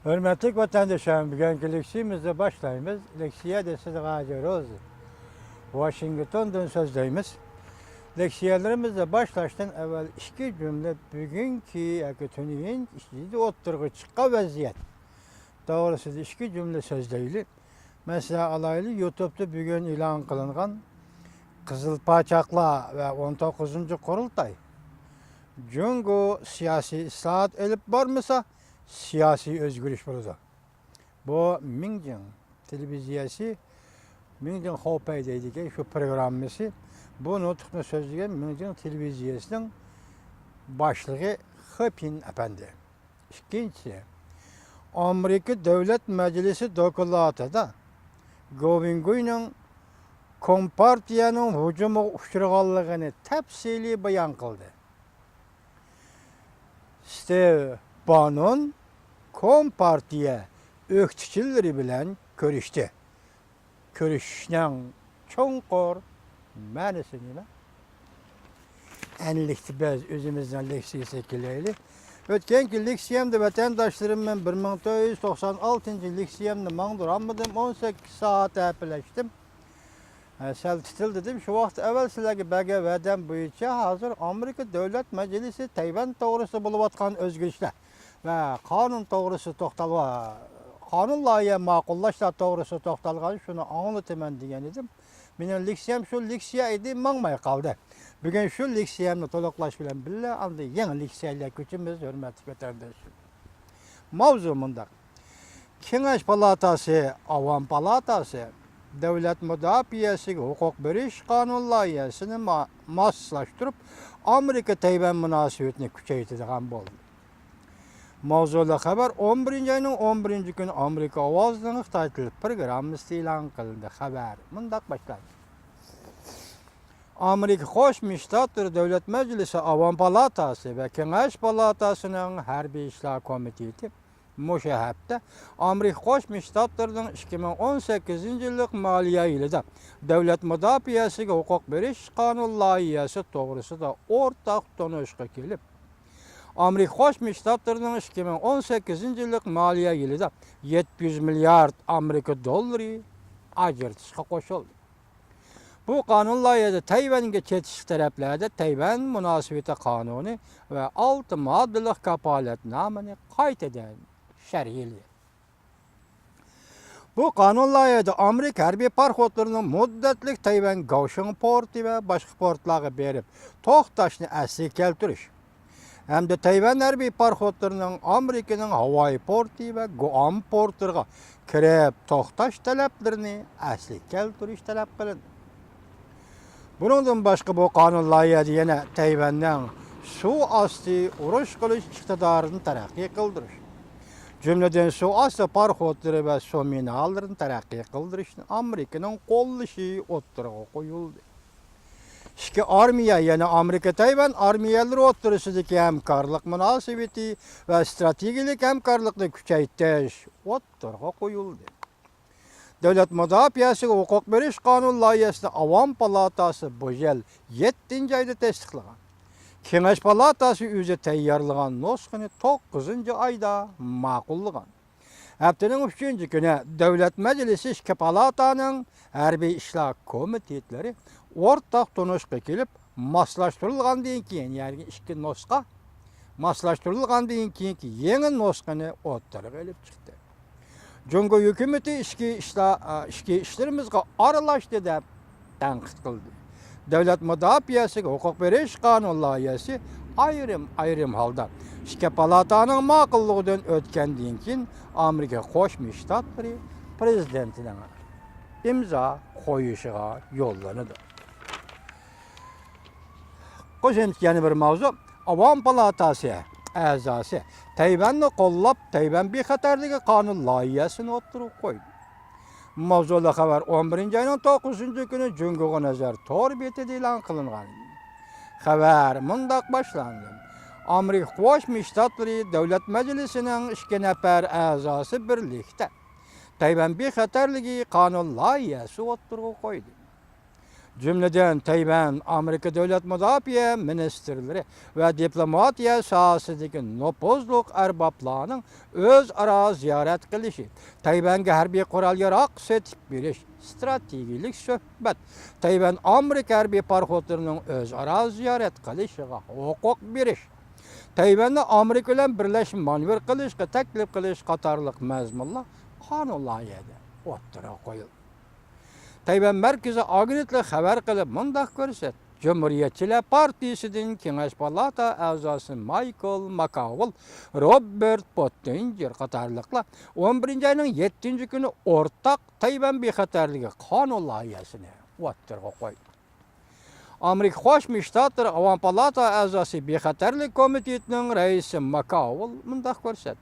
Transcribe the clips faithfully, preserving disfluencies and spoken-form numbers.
ھۆرمەتلىك ۋەتەنداشلار، بۈگۈنكى لېكسىيەمىزنى باشلايمىز. لېكسىيە دېسىز غاجىروز. ۋاشىنگتوندىن سۆزلەيمىز. لېكسىيەلىرىمىزنى باشلاشتىن ئەۋۋەل ئىككى جۈملە بۈگۈنكى ياكى تۈنۈگۈن ئوتتۇرىغا چىققان ۋەزىيەت توغرىسىدا ئىككى جۈملە سۆزلەيلى. مەسىلەن ئالايلى، يۇتۇبتا بۈگۈن ئېلان قىلىنغان قىزىل پاچاقلار ۋە ئون توققۇزىنچى قۇرۇلتاي. جۇڭگو سىياسىي ئىسلاھات ئېلىپ بارمىسا، سىياسىي ئۆزگىرىش بولىدۇ. بۇ مىڭجىڭ تېلېۋىزىيەسى، مىڭجىڭ خاۋپەي دەيدىكەن، شۇ پروگراممىسى، بۇ نۇتۇقنى سۆزلىگەن مىڭجىڭ تېلېۋىزىيەسىنىڭ باشلىقى خې پىن ئەپەندى. ئىككىنچىسى، ئامېرىكا دۆلەت مەجلىسى دوكلاتىدا گوۋىنگۇينىڭ كومپارتىيەنىڭ ھۇجۇمىغا ئۇچرىغانلىقىنى تەپسىلىي بايان قىلدى. ستېۋ بانون كومپارتىيە ئۆكتىچىلىرى بىلەن كۆرۈشتى. كۆرۈشۈشنىڭ چوڭقۇر مەنىسى نېمە؟ ئەنلىكتە بىز ئۆزىمىزنىڭ لېكسىيىسىگە كېلەيلى. ئۆتكەنكى لېكسىيەمدە ۋەتەنداشلىرىم بىلەن بىر مىڭ تۆت يۈز توقسان ئالتىنچى لېكسىيەمنى ماڭدۇرالمىدىم، ئون سەككىز سائەت ھەپىلەشتىم. ھە، سەل تىتىلدىدىم. شۇ ۋاقىت ئەۋۋەل سىلەرگە بەرگەن ۋەدەم بويىچە ھازىر ئامېرىكا دۆلەت مەجلىسى تەيۋەن توغرىسىدا بولۇۋاتقان ئۆزگىرىشلەر ۋە قانۇن توغرىسىدا توختالغان، قانۇن لايىھە ماقۇللاشلار توغرىسىدا توختالغان شۇنى ئاڭلىتىمەن دېگەن ئىدىم. مېنىڭ لېكسىيەم شۇ لېكسىيە ئىدى، ماڭماي قالدى. بۈگۈن شۇ لېكسىيەمنى تولۇقلاش بىلەن بىللە، ئاندىن يېڭى لېكسىيەلەرگە كۆچىمىز، ھۆرمەتلىك ۋەتەنداشلار. ماۋزۇ مۇنداق. كېڭەش پالاتاسى، ئاۋام پالاتاسى دۆلەت مۇداپىئەسىگە ھوقۇق بېرىش قانۇن لايىھەسىنى ما-، ماسلاشتۇرۇپ، ئامېرىكا تەيۋەن مۇناسىۋىتىنى كۈچەيتىدىغان بولدى. ماۋزۇلۇق خەۋەر، ئون بىرىنچى ئاينىڭ ئون بىرىنچى كۈنى ئامېرىكا ئاۋازىنىڭ خىتاي تىلى پروگراممىسىدا ئېلان قىلىندى. خەۋەر مۇنداق باشلاندى. ئامېرىكا قوشما شتاتلىرى دۆلەت مەجلىسى ئاۋام پالاتاسى ۋە كېڭەش پالاتاسىنىڭ ھەربىي ئىشلار كومىتېتى مۇشۇ ھەپتە ئامېرىكا قوشما شتاتلىرىنىڭ ئىككى مىڭ ئون سەككىزىنچى يىللىق مالىيە يىلىدا دۆلەت مۇداپىئەسىگە ھوقۇق بېرىش قانۇن لايىھەسى توغرىسىدا ئورتاق تونۇشقا كېلىپ، ئامېرىكا قوشما شتاتلىرىنىڭ ئىككى مىڭ ئون سەككىزىنچى يىللىق مالىيە يىلىدا يەتتە يۈز مىليارد ئامېرىكا دوللىرى ئاجرىتىشقا قوشۇلدى. بۇ قانۇن لايىھەدە تەيۋەنگە چېتىشلىق تەرەپلەردە تەيۋەن مۇناسىۋىتى قانۇنى ۋە ئالتە ماددىلىق كاپالەتنامىنى قايتىدىن شەرھلىدى. بۇ قانۇن لايىھەدە ئامېرىكا ھەربىي پاراخوتلىرىنىڭ مۇددەتلىك تەيۋەن گاۋشىڭ پورتى ۋە باشقا پورتلارغا بېرىپ توختاشنى ئەسلىگە كەلتۈرۈش، ھەمدە تەيۋەن ھەربىي پاراخوتلىرىنىڭ ئامېرىكىنىڭ ھاۋايى پورتى ۋە گۇئام پورتلىرىغا كىرىپ توختاش تەلەپلىرىنى ئەسلىگە كەلتۈرۈش تەلەپ قىلىندى. بۇنىڭدىن باشقا، بۇ قانۇن لايىھەدە يەنە تەيۋەننىڭ سۇ ئاستى ئۇرۇش قىلىش ئىقتىدارىنى تەرەققىي قىلدۇرۇش، جۈملىدىن سۇ ئاستى پاراخوتلىرى ۋە سۇ مىنالىرىنى تەرەققىي قىلدۇرۇشنى ئامېرىكىنىڭ قوللىشى ئوتتۇرىغا قويۇلدى. ئىككى ئارمىيە، يەنى ئامېرىكا تەيۋەن ئارمىيەلىرى ئوتتۇرىسىدىكى ھەمكارلىق مۇناسىۋىتى ۋە ئىستراتېگىيەلىك ھەمكارلىقنى كۈچەيتىش ئوتتۇرىغا قويۇلدى. دۆلەت مۇداپىئەسىگە ھوقۇق بېرىش قانۇن لايىھەسىنى ئاۋام پالاتاسى بۇ يىل يەتتىنچى ئايدا تەستىقلىغان. كېڭەش پالاتاسى ئۆزى تەييارلىغان نۇسخىنى توققۇزىنچى ئايدا ماقۇللىغان. ھەپتىنىڭ ئۈچىنچى كۈنى دۆلەت مەجلىسى ئىككى پالاتانىڭ ھەربىي ئىشلار كومىتېتلىرى ئورتاق تونۇشقا كېلىپ، ماسلاشتۇرۇلغاندىن كېيىن، يەنى ئىككى نۇسخا ماسلاشتۇرۇلغاندىن كېيىنكى يېڭى نۇسخىنى ئوتتۇرىغا ئېلىپ چىقتى. جۇڭگو ھۆكۈمىتى ئىچكى ئىشلار، ئىچكى ئىشلىرىمىزغا ئارىلاشتى دەپ تەنقىد قىلدى. دۆلەت مۇداپىئەسىگە ھوقۇق بېرىش قانۇن لايىھەسى ئايرىم-ئايرىم ھالدا ئىككى پالاتانىڭ ماقۇللۇقىدىن ئۆتكەندىن كېيىن، ئامېرىكا قوشما شتاتلىرى پىرېزىدېنتىنىڭ ئىمزا قويۇشىغا يوللىنىدۇ. قوشۇمچە يەنە بىر ماۋزۇ، ئاۋام پالاتاسى ئەزاسى تەيۋەننى قوللاپ، تەيۋەن بىخەتەرلىكى قانۇن لايىھەسىنى ئوتتۇرىغا قويدى. ماۋزۇلۇق خەۋەر ئون بىرىنچى ئاينىڭ توققۇزىنچى كۈنى جۇڭگوغا نەزەر تور بېتىدە ئېلان قىلىنغان. خەۋەر مۇنداق باشلاندى. ئامېرىكا قوشما شتاتلىرى دۆلەت مەجلىسىنىڭ ئىككى نەپەر ئەزاسى بىرلىكتە تەيۋەن بىخەتەرلىكى قانۇن لايىھەسى ئوتتۇرىغا قويدى. جۈملىدىن، تەيۋەن ئامېرىكا دۆلەت مۇداپىئە مىنىستىرلىرى ۋە دىپلوماتىيە ساھەسىدىكى نوپۇزلۇق ئەربابلارنىڭ ئۆزئارا زىيارەت قىلىشى، تەيۋەنگە ھەربىي قورال-ياراغ سېتىپ بېرىش، ئىستراتېگىيەلىك سۆھبەت، تەيۋەن ئامېرىكا ھەربىي پاراخوتلىرىنىڭ ئۆزئارا زىيارەت قىلىشىغا ھوقۇق بېرىش، تەيۋەننى ئامېرىكا بىلەن بىرلەشمە مانېۋىر قىلىشقا تەكلىپ قىلىش قاتارلىق مەزمۇنلار قانۇن لايىھەدە ئوتتۇرىغا قويۇلدى. تەيۋەن مەركىزىي ئاگېنتلىقى خەۋەر قىلىپ مۇنداق كۆرسەتتى: جۇمھۇرىيەتچىلەر پارتىيىسىدىن كېڭەش پالاتا ئەزاسى مايكل ماكاۋېل، روبېرت پوتتېنجېر قاتارلىقلار ئون بىرىنچى ئاينىڭ يەتتىنچى كۈنى ئورتاق تەيۋەن بىخەتەرلىكى قانۇن لايىھەسىنى ئوتتۇرىغا قويدى. ئامېرىكا قوشما شتاتلىرى ئاۋام پالاتا ئەزاسى بىخەتەرلىك كومىتېتىنىڭ رەئىسى ماكاۋېل مۇنداق كۆرسەتتى: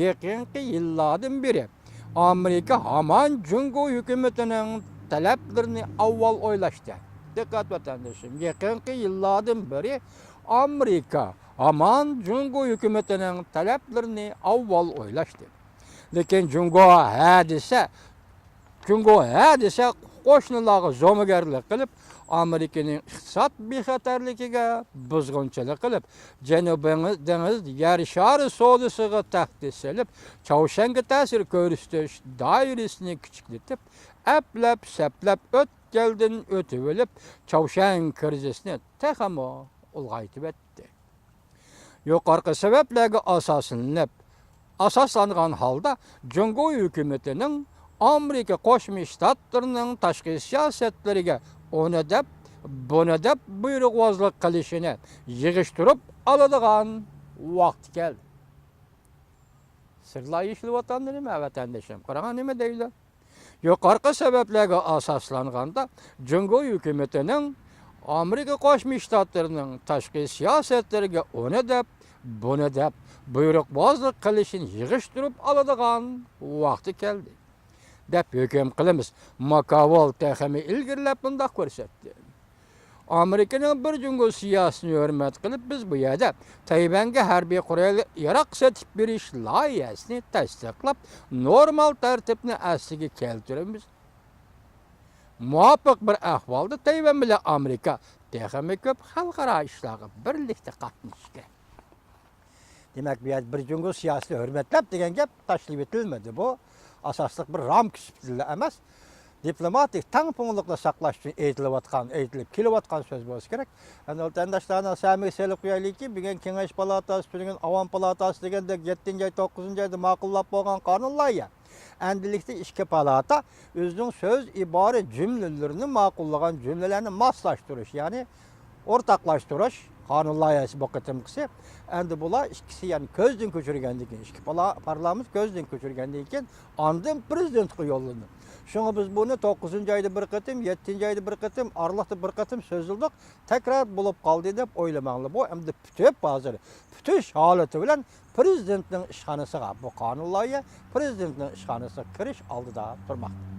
يېقىنقى يىللاردىن بېرى ئامېرىكا ھامان جۇڭگو ھۆكۈمىتىنىڭ تەلەپلىرىنى ئاۋۋال ئويلاشتى. دىققەت، ۋەتەندىشىم، يېقىنقى يىللاردىن بېرى ئامېرىكا ھامان جۇڭگو ھۆكۈمىتىنىڭ تەلەپلىرىنى ئاۋۋال ئويلاشتى. لېكىن جۇڭگو ھە دېسە، جۇڭگو ھە دېسە، قوشنىلارغا زومىگەرلىك قىلىپ، ئامېرىكىنىڭ ئىقتىساد بىخەتەرلىكىگە بۇزغۇنچىلىق قىلىپ، جەنۇبىي دېڭىز يەر شارى سودىسىغا تەھدىت سېلىپ، چاۋشيەنگە تەسىر كۆرسىتىش دائىرىسىنى كىچىكلىتىپ، ئەپلەپ-سەپلەپ ئۆتكەلدىن ئۆتۈۋېلىپ، چاۋشيەن كىرىزىسىنى تېخىمۇ ئۇلغايتىۋەتتى. يۇقىرىقى سەۋەبلەرگە ئاساسلىنىپ، ئاساسلانغان ھالدا جۇڭگو ھۆكۈمىتىنىڭ ئامېرىكا قوشما شتاتلىرىنىڭ تاشقى سىياسەتلىرىگە ئۇنى دەپ، بۇنى دەپ بۇيرۇقۋازلىق قىلىشىنى يىغىشتۇرۇپ ئالىدىغان ۋاقتى كەلدى. سىرلار يېشىلىۋاتامدۇ نېمە، ۋەتەندىشىم؟ قاراڭا، نېمە دەيدۇ؟ يۇقىرىقى سەۋەبلەرگە ئاساسلانغاندا، جۇڭگو ھۆكۈمىتىنىڭ ئامېرىكا قوشما شتاتلىرىنىڭ تاشقى سىياسەتلىرىگە ئۇنى دەپ، بۇنى دەپ بۇيرۇقبازلىق قىلىشىنى يىغىشتۇرۇپ ئالىدىغان ۋاقتى كەلدى، دەپ ھۆكۈم قىلىمىز. ماكاۋېل تېخىمۇ ئىلگىرىلەپ مۇنداق كۆرسەتتى: ئامېرىكىنىڭ بىر جۇڭگو سىياسىتىنى ھۆرمەت قىلىپ، بىز بۇ يەردە تەيۋەنگە ھەربىي قورال ياراغ سېتىپ بېرىش لايىھەسىنى تەستىقلاپ، نورمال تەرتىپنى ئەسلىگە كەلتۈرىمىز. مۇۋاپىق بىر ئەھۋالدا تەيۋەن بىلەن ئامېرىكا تېخىمۇ كۆپ خەلقئارا ئىشلارغا بىرلىكتە قاتنىشىشى كېرەك. دېمەك، بۇ يەردە بىر جۇڭگو سىياسىتىنى ھۆرمەتلەپ دېگەن گەپ تاشلىۋېتىلمىدى. بۇ ئاساسلىق بىر رامكا سۈپىتىدىلا ئەمەس، دىپلوماتىك تەڭپۇڭلۇقنى ساقلاش ئۈچۈن ئېيتىلىۋاتقان، ئېيتىلىپ كېلىۋاتقان سۆز بولسا كېرەك. ئەمدى ۋەتەنداشلارنىڭ سەمىگە سېلىپ قويايلىكى، بۈگۈن كېڭەش پالاتاسى، تۈنۈگۈن ئاۋام پالاتاسى دېگەندەك يەتتىنچى ئاي، توققۇزىنچى ئايدا ماقۇللاپ بولغان قانۇن لايىھە. ئەمدىلىكتە ئىككى پالاتا ئۆزىنىڭ سۆز ئىبارە جۈملىلىرىنى ماقۇللىغان جۈملىلەرنى ماسلاشتۇرۇش، يەنى ئورتاقلاشتۇرۇش قانۇن لايىھەسى بۇ قېتىمقىسى. ئەمدى بۇلار ئىككىسى، يەنى كۆزدىن كۆچۈرگەندىن كېيىن، ئىككى پالا-، پارلامېنت كۆزدىن كۆچۈرگەندىن كېيىن، ئاندىن پىرېزىدېنتقا يوللىنىدۇ. شۇڭا بىز بۇنى توققۇزىنچى ئايدا بىر قېتىم، يەتتىنچى ئايدا بىر قېتىم، ئارىلىقتا بىر قېتىم سۆزلىدۇق. تەكرار بولۇپ قالدى دەپ ئويلىماڭلار. بۇ ئەمدى پۈتۈپ ھازىر پۈتۈش ھالىتى بىلەن پىرېزىدېنتنىڭ ئىشخانىسىغا، بۇ قانۇن لايىھە پىرېزىدېنتنىڭ ئىشخانىسىغا كىرىش ئالدىدا تۇرماقتا.